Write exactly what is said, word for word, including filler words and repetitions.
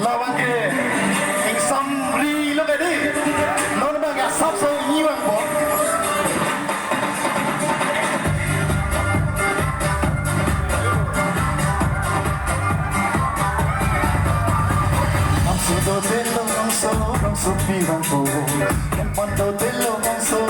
Labang ke ingsam ri lo ke di. Non bang asapso ingnivang po. Bangso do telo bangso, bangso pi bangso. Kempon do telo bangso,